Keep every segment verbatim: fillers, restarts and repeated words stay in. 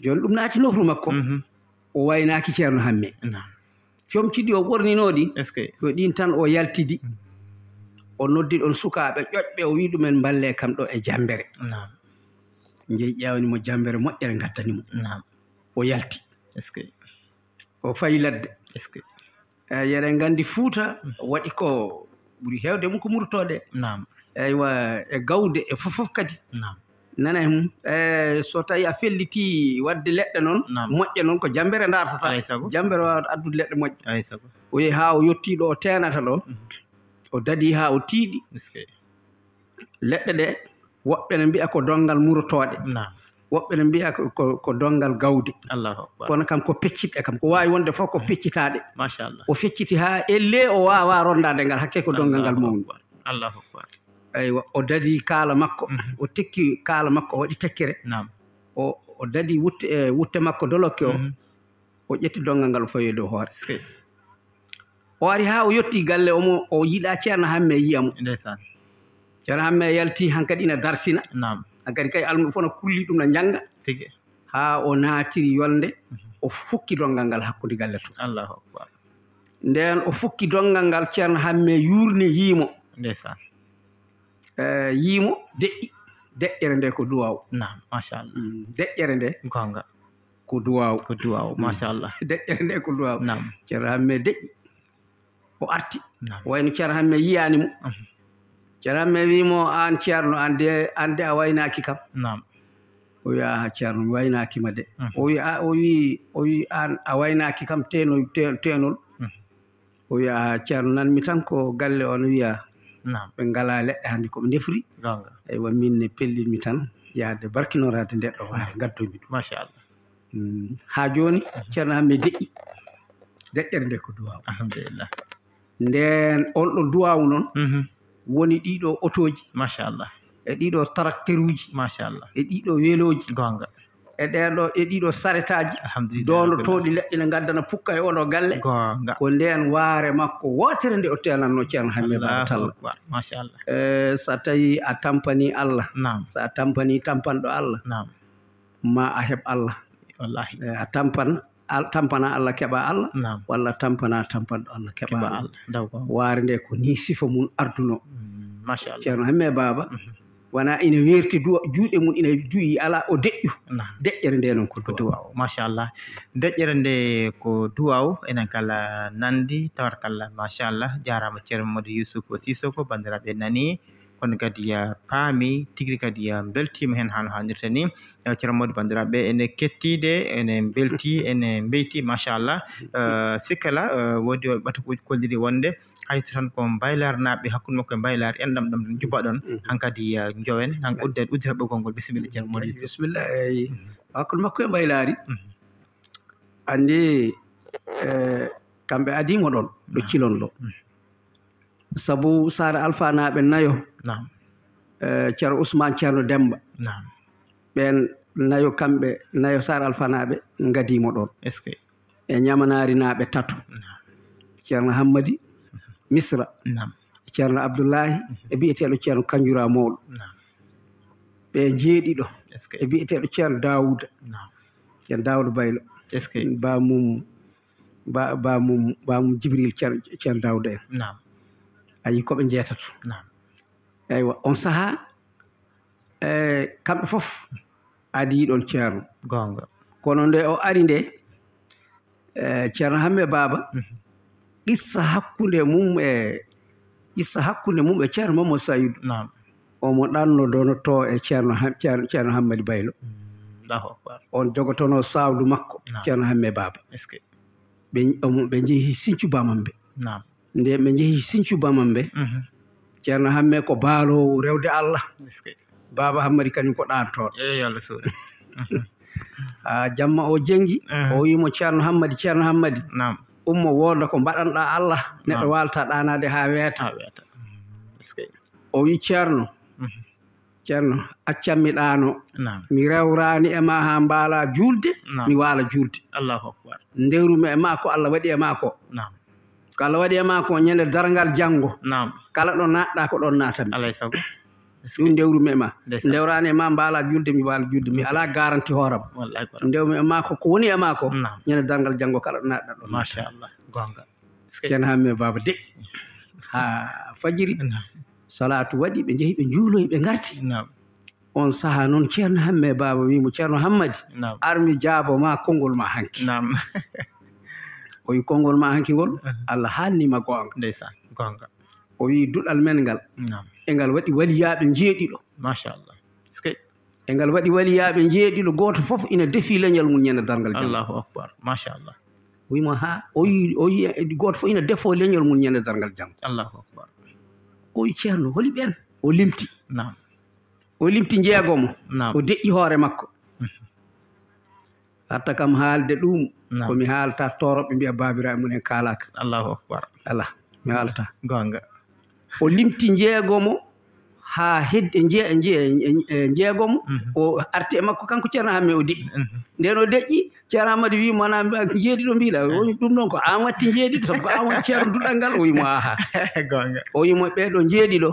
Jooni ɗum naati nofru makko. O waynaaki Ceerno Hamme. Comci ɗi o ɓorninoo ɗin, ko ɗin tan o yaltidi. O noddi ɗon sukaaɓe ƴoƴɓe, o wi'i ɗumen, "Mballee kam ɗo e jambere." Njehi ƴeewani mo jambere moƴƴere, ngattani mo. O yalti. O fayi ladde. Eyi, eɗen nganndi Fuuta waɗi ko ɓuri heewde mum ko murotooɗe. Eywa, e gawde e fof fof kadi. Nana hum, e so tawi a felliti waɗde leɗɗe noon, moƴƴe noon ko jambere dartata. Jambere waawata addude leɗɗe moƴƴe. O yehi haa o yottii ɗo o teenata ɗo. O dadi haa o tiiɗi. Leɗɗe ɗe, woɓɓe ne mbi'a ko donngal murotooɗe. Woɓɓe ne mbi'a ko, ko, ko donngal gawde. Kono kam ko peccitɗe kam. Ko waawi wonde fof ko peccitaaɗe. O fecciti haa ellee o waawaa ronndaade ngal, hakke ko donngal ngal mawni. Eywa, o dadi kaala makko, o tekki kaala makko, o waɗi tekkere. O, o dadi wutte, e wutte makko dolokke o. O ƴetti donngal ngal, o fawi e dow hoore. O ari haa o yottii galle, omo, o yiɗaa Ceerno Hamme yi'a mo. Ceerno Hamme yalti hankadi ina darsina. Hankadi kay almuɓe fof no kulli ɗum, no njannga. Haa o naatiri yolnde, o fukki donngal ngal hakkunde galle to. Ndeen o fukki donngal ngal, Ceerno Hamme yuurni, yii mo. E, yii mo, deƴƴi. Deƴƴere nde ko duwaaw. Mm, deƴƴere nde ko duwaaw. Ko duwaaw, machallah. Deƴƴere nde ko duwaaw. Ceerno Hamme deƴƴi. O arti. Wayno Ceerno Hamme yiyaani mo. Ceerno Hamme wii mo, "Aan Ceerno, aan de, aan de a waynaaki kam." O wii, "Aha, Ceerno, mi waynaaki ma de." O wii, "A, o wii, o wii, aan a waynaaki kam, teenoy, te-, teenol." O wii, "Aha, Ceerno, nan mi tan ko galle on wiya ɓe ngalaa leɗɗe hannde ko ɓe ndefri." Eywa, min ne pellin mi tan yahde barkinoraade nde ɗo waare, ngaddoy mi ɗum. Machallah. Mm, haa jooni, Ceerno Hamme deƴƴi. Deƴƴere nde ko duwaaw. Alhamdulillah. Ndeen on ɗo duwaaw noon, woni ɗiɗo otooji. Machallah. E ɗiɗo tarakteruuji. Machallah. E ɗiɗo welooji. Goonga. E ɗeen ɗo, e ɗiɗo saretaaji. Alhamdulillah. Doondotooɗi leɗɗe ne ngaddana pukka e oɗo galle. Goonga. Ko ndeen waare makko wootere nde o teenatno Ceerno Hamme Baaba Talla. Allahu Akbar. Machallah. E, so a tawi a tampani Allah, so a tampani tampanɗo Allah, ma a heɓ Allah. Wallahi. E, a tampan, al-, tampana Allah, keɓa Allah, walla tampana tampanɗo Allah, keɓa Allah. Waare nde ko ni sifa mum arduno. Mm, machallah. Ceerno Hamme Baaba, wona ina weerti duwa-, juuɗe mum ina du'i, alaa o deƴƴu. Deƴƴere nde noon ko duwaaw. Machallah. Deƴƴere nde ko duwaaw, enen kala nanndi, tabarkalla, machallah. Jaaraama Ceerno Mamadou Youssouf Sissoko, banndiraaɓe nani. Kono kadi, ah, paami tigi kadi, ah, mbeltiima heen haa no haanirta ni. Eh, Ceerno Mody, banndiraaɓe, ene kettiide, ene mbelti, ene mbeyti, machallah. Eh, sikkala, eh, woodi ɓatukuuji kolliri wonde hay so tan ko Mbaylaar naaɓe, hakkunde makko e Mbaylaar, enɗam ɗam njubaɗon. Hankadi, eh, njowen, han udden, uddita ɓoggol ngol. Bisimilla, Ceerno Mody. Bisimilla, eyi. Hakkunde makko e Mbaylaari. Anndi, eh, kamɓe adii mo ɗon, ɗo cilon ɗo. Sabu Saare Alfaa naaɓe nayo, eh, Ceerno Usmaan, Ceerno Demmba, ɓeen nayo, kamɓe nayo Saare Alfaa naaɓe ngadii mo ɗoon. E Ñamanaari naaɓe tato, Ceerno Hammadi Misra, Ceerno Abdullaahi, e biyeteeɗo Ceerno Kanjura Mawɗo. Ɓe njeeɗiɗo, e biyeteeɗo Ceerno Daawuda, Ceerno Daawuda Baylo. Ba mum, ba, ba mum, ba mum Jibril Ceerno, Ceerno Daawuda en. A yii ko ɓe njeetato. Eywa, on sahaa, e, kamɓe fof adii ɗon Ceerno. Goonga. Kono nde o ari nde, e, Ceerno Hamme Baaba, qissa hakkunde mum e, qissa hakkunde mum e Ceerno Momo Saydu. Omo ɗanno donoto e Ceerno Ha-, Ceerno, Ceerno Hammadi Baylo. Allahu Akbar. On jogotono sawdu makko, Ceerno Hamme Baaba. Ɓe, omo, ɓe njehi Sinthiou Bamambé. Nde ɓe njehi Sinthiou Bamambé, Ceerno Hamme ko baaloowo rewde Allah. Baaba Hammadi kañum ko ɗaantooɗo. Eey, yo Allah suuɗe. Ah, jamma o jenngi, o wii mo, "Ceerno Hammadi, Ceerno Hammadi, ummo wooda ko mbaɗanɗaa Allah, neɗɗo waalataa ɗaanaade haa weeta." O wii, "Ceerno, Ceerno, accan mi ɗaano. Mi rewraani e ma haa mbaalaa juulde, mi waala juulde. Allahu Akbar. Ndewnumi e ma ko Allah waɗi e ma ko. Ko Allah waɗi e ma ko, ñande darngal janngo, kala ɗo naatɗaa ko ɗoon naatanmi." Alay sago. Ɗum ndewrumi e ma. Ndewraani e ma mbaala julde, mi mbaala julde. Mi alaa garanti hooram. Ndewmi e ma ko, ko woni e ma ko. Ñande darngal janngo kala ɗo naatɗa ɗon. Machallah. Goonga. Ceerno Hamme Baaba de. Haa fajiri. Salaatu waɗi, ɓe njehi, ɓe njuuloyi, ɓe ngarti. On sahaa noon, Ceerno Hamme Baaba wii mo, "Ceerno Hammadi, ar mi jaabo ma konngol ma hanki." O wii, "Konngol ma hanki ngol, Allah haalni ma goonga." O wii, "Duɗal men ngal, e ngal waɗi waliyaaɓe njeeɗiɗo." Machallah. E ngal waɗi waliyaaɓe njeeɗiɗo, gooto fof ina defi leñol mum ñande darngal janngo. Allahu akbar. Machallah. O wii mo, "Haa?" O wii, o wii, "Gooto fof ina defo leñol mum ñande darngal janngo." Allahu akbar. O wii, "Ceerno, holi ɓeen?" O limti. O limti jeegomo. O deƴƴi hoore makko. Hatta kam haalde ɗum, ko mi haalta, tooroɓe mbiya baabiraaɓe mum en kaalaaka. Allahu akbar. Alaa, mi haalta. Goonga. O limti jeegomo haa hedde jee-, jee-, e jeegomo. O arti e makko kanko Ceerno Hamme, o deƴƴi. Nden o deƴƴi, Ceerno Hammadi wii mo, "Wonaa mbi-, jeeɗiɗo mbiɗa?" O wii, "Ɗum noon ko aan watti jeeɗiɗo, sabu ko aan woni ceerno duɗal ngal." O wii mo, "Aha." Goonga. O wii mo, "Ɓee ɗoo jeeɗiɗo."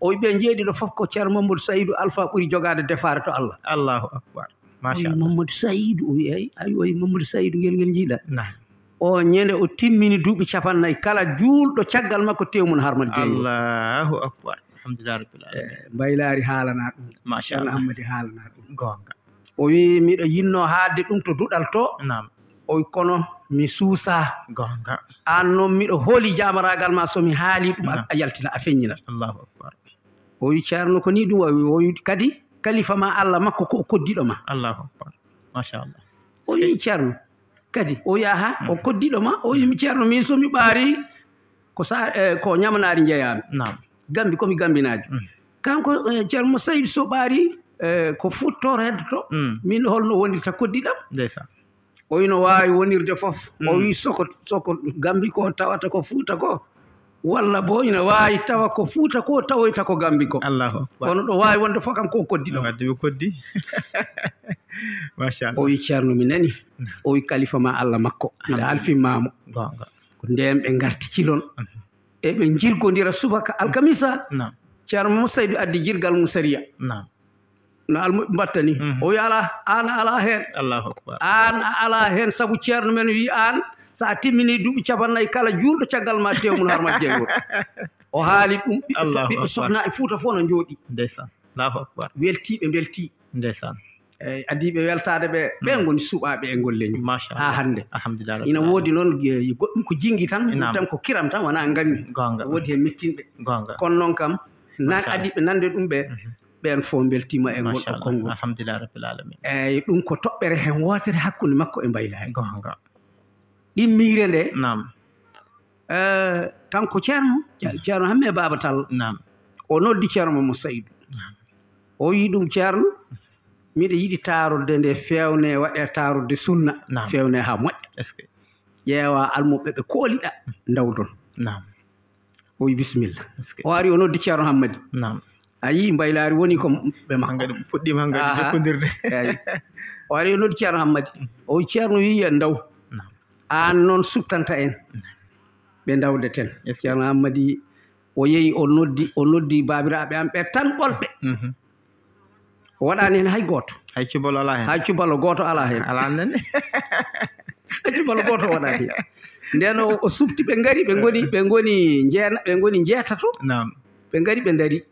O wii, "Ɓee jeeɗiɗo fof ko Ceerno Mamadou Saïdou Alpha ɓuri jogaade defaare to Allah." Allahu akbar. Machallah. Mamadou Saïdou, o wii, "Ay, ay, o wii Mamadou Saïdou ngel, ngel njiiɗa." O ñande o timmini duuɓi capanɗe nayi, kala juulɗo caggal makko tew mum harmat jeeyngo. Allahu akbar. Alhamdulillah rabbil alamin. Mbaylaari haalana ɗum. Machallah. Ceerno Hammadi haalana ɗum. Goonga. O wii, "Miɗo yinnoo haalde ɗum to duɗal to." O wii, "Kono mi suusaa." Goonga. Aan noon miɗo hooli jaamaraagal ma, so mi haali ɗum, a yaltina, a feññinat. Allahu akbar. O wii, "Ceerno, ko nii ɗum wayi?" O wii, "Kadi kalifa ma Allah makko ko o koddiɗo ma." Allahu akbar. Machallah. O wii, "Ceerno, kadi?" O wii, "Aha, o koddiɗo ma." O wii, "Mi Ceerno, min so mi ɓaari ko sa-, eh, ko ñamanaari njeyaami. Gambi ko mi gambinaajo." Kanko, eh, Ceerno Saïdou so ɓaari, eh, ko Fuuta to heddoto. Min holno wonirta koddiɗam? O wii no waawi wonirde fof. O wii soko, soko Gambi ko tawata ko Fuuta ko, walla bo ina waawi tawa ko Fuuta ko tawoyta ko Gambi ko. Allahu akbar. Kono ɗo waawi wonde fof kam ko koddiɗo. Wadde ɓe koddi. Machallah. O wii, "Ceerno, mi nani." O wii, "Kalifa ma Allah makko, miɗa halfin ma mo." Goonga. Ko ndeen ɓe ngarti Cilon. Eɓe njirgodira subaka alkamisa. Ceerno Mamadou Saïdou addi jirgal mum sariya. No almuɓɓe mbatta ni. O wii, "Alaa, aan a alaa heen." Allahu akbar. "Aan a alaa heen, sabu ceerno men wii aan, so a timmini duuɓi capanɗe nayi, kala juulɗo caggal ma tew mum harmat jeeyngo." O haali ɗum, ɓiɓɓe, ɓiɓɓe sohna e Fuuta fof no njooɗi. Ndeysaan. Allahu akbar. Weltii, ɓe mbeltii. Ndeysaan. Eyi, adii ɓe weltaade ɓe, ɓe ngoni suɓaaɓe e ngol leñol. Machallah. Haa hannde. Alhamdulillah. Ina woodi noon, e, goɗɗum ko jinngi tan, ɗum tan ko kiram tan, wonaa ngañmi. Goonga. Woodi heen mettinɓe. Goonga. Kono noon kam, nan adii ɓe nande ɗum ɓe. Ɓeen fof mbeltiima e ngol ɗo konngol. Alhamdulillah rabbil alamin. Eyi, ɗum ko toɓɓere heen wootere hakkunde makko e Mbaylaari. Goonga. Ɗimmiire nde, eh, kanko Ceerno, Ceerno Hamme Baaba Tall, o noddi Ceerno Mamadou Saïdou. O wii ɗum, "Ceerno, miɗo yiɗi taarorde nde feewne, waɗe taarorde sunna, feewne haa moƴƴa. Ƴeewa almuɓɓe ɓe kooliɗa, ndawdon." O wii, "Bisimilla." O ari, o noddi Ceerno Hammadi. A yii, Mbaylaari woni ko ɓe makko. Hannga ɗum fuɗɗiima hannga jokkondirde. Eyi. O ari, o noddi Ceerno Hammadi. O wii, "Ceerno wii en ndaw. Aan noon suɓtanta en." Ɓe ndawdeten. Ceerno Hammadi, o yehi, o noddi, o noddi baabiraaɓe am ɓe tan ɓolɓe. O waɗaani heen hay gooto. Hay cubalo alaa heen. Hay cubalo gooto alaa heen. Alaa nene. Hay cubalo gooto waɗaani heen. Ndeen o, o suɓti, ɓe ngari, ɓe ngoni, ɓe ngoni njeena-, ɓe ngoni njeetato. Ɓe ngari, ɓe ndari.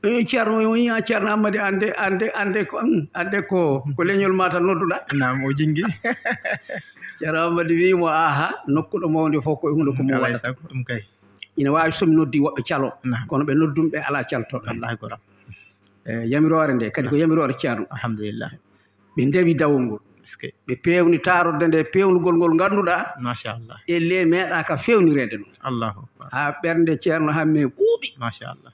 Eh, Ceerno o wii, "Yaa Ceerno Hammadi, aan de, aan de, aan de ko, mm, aan de ko, ko leñol ma tan nodduɗaa." O jinngi. Ceerno Hammadi wii mo, "Aha, nokku ɗo mawnde fof ko e huunde ko mo waɗata. Ɗum kay. Ina waawi so mi noddi woɓɓe calo, kono ɓe noddumi ɓe alaa caltooɗo." Wallaahi ko ɗum. Eh, yamiroore nde, kadi ko yamiroore Ceerno. Alhamdulillah. Ɓe ndewi dawol ngol. Ɓe peewni taarorde nde, peewnugol ngol ngannduɗaa. Machallah. Ellee meeɗaaka feewnireede ɗum. Allahu akbar. Haa ɓernde Ceerno Hamme ɓuuɓi. Machallah.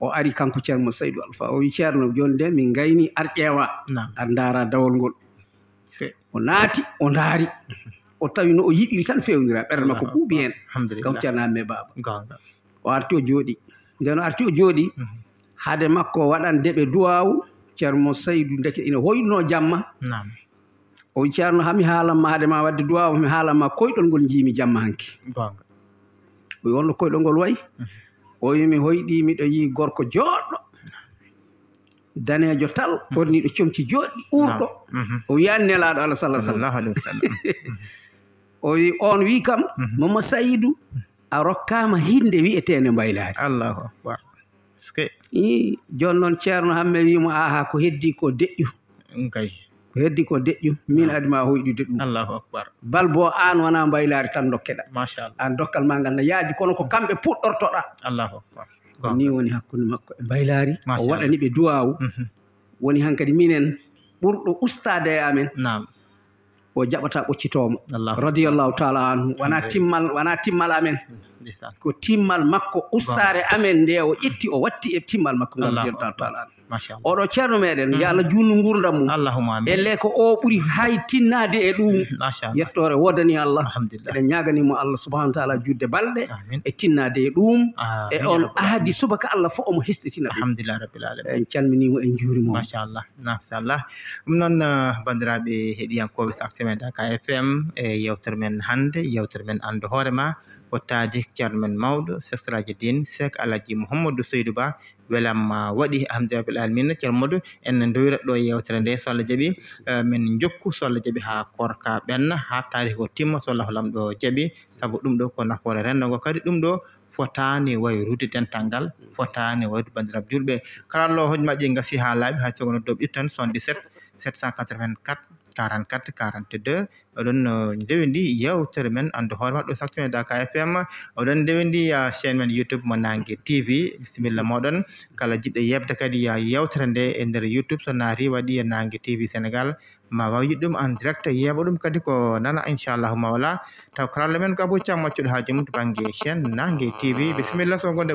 O ari kanko Ceerno Saïdou Alpha. O wii, "Ceerno, jooni de min ngayni, ar ƴeewa. Ar ndaara dawol ngol." O naati, o ndaari. O tawi no o yiɗiri tan feewnira, ɓernde makko ɓuuɓi heen. Alhamdulillah. Kanko Ceerno Hamme Baaba. Goonga. O arti, o jooɗi. Nden o arti, o jooɗi, hade makko waɗande ɓe duwaawu, Ceerno Saïdou ndeke ina hoyɗunoo jamma. O wii, "Ceerno, haa mi haalan ma, hade ma waɗde duwaawu, mi haalan ma koyɗol ngol njiimi jamma hanki." Goonga. O wii, "Wonno koyɗol ngol wayi?" O wi mi hoyɗi, miɗo yi'i gorko jooɗɗo, daneejo tal, ɓorniiɗo comci jooɗɗi, uurɗo. O wi'ani Nelaaɗo Allah sallallahu alaihi wasallam. O wi, on wi kam, Mama Sayidu, a rokkaama hinde wi'eteende Mbaylaari. Allahu akbar. Ii, jooni noon Ceerno Hamme wi mo, aha, ko heddi ko deƴƴu. Ko heddi ko deƴƴu, min adi ma hoyɗude ɗum. Allahu akbar. Bal bo aan wona Mbaylaari tan dokkeɗa. Machallah. Aan dokkal ma ngal na yaaji, kono ko kamɓe puɗɗortoɗa. Allahu akbar. Ko ni woni hakkunde makko e Mbaylaari. O waɗani ɓe duwaawu. Woni hankadi minen ɓurɗo ustaade e amen. Naam. O jaɓata ɓoccitoomo. Radiyallahu taala anhu. Wona timmal, wona timmal amen. Ko timmal makko, ustaare amen nde o ƴetti, o watti e timmal makko ngal, radiyallahu taala anhu. Oɗo ceerno meɗen, yo Allah juutnu nguurndam mum. Allahumma amin. Ellee ko o ɓuri hay tinnaade e ɗum. Yettoore woodani Allah. Eɗen ñaagani mo Allah subhanahu wa taala juutde balɗe e tinnaade e ɗum, e on ahadi subaka Allah fof omo hesɗitina ɗum. Alhamdulillah rabbil alamin. En calminii mo, en njuurima mo. Machallah. Machallah. Ɗum noon, eh, banndiraaɓe heɗiyankooɓe Safti Men Dakar F M, e yewtere men hannde, yewtere men Anndu Hoore Ma, ko taadi ceerno men mawɗo, Cheikh Siraji Din, Cheikh Alhaji Mouhamadou Seydou Ba, welamma waɗi, alhamdulillah rabbil alamin. Ceerno Modou, en ndowirat ɗo yewtere nde, so Allah jaɓi, eh, min jokku, so Allah jaɓi, haa koorka ɓenna, haa taariki o timma, so Allah Laamɗo jaɓi, sabu ɗum ɗo ko nafoore renndo ngo, kadi ɗum ɗo fotaani wayrude dental ngal, fotaani wayrude banndiraaɓe juulɓe. Karallo hojmaaji gasi haa laaɓi, hay so kono dow ɓittan soixante-dix-sept sept cent quatre-vingt-quatre quarante-quatre quarante-deux. Oɗon, uh, ndewindi yewtere men Anndu Hoore Ma ɗo Safti Men Dakar F M. Oɗon ndewindi, uh, chaîne men YouTube mo Naange T V. Bisimilla mooɗon. Kala jiɗɗo yeɓde kadi, uh, yewtere nde e nder YouTube, so naati waɗi e Naange T V Sénégal, ma waaw yiɗ ɗum en direct, yeeɓa ɗum kadi ko nana, inchallahu mawla. Taw karallo men ko Abou Thiam, maccuɗo haaju mum to bannge chaîne Naange T V. Bisimilla, so wonde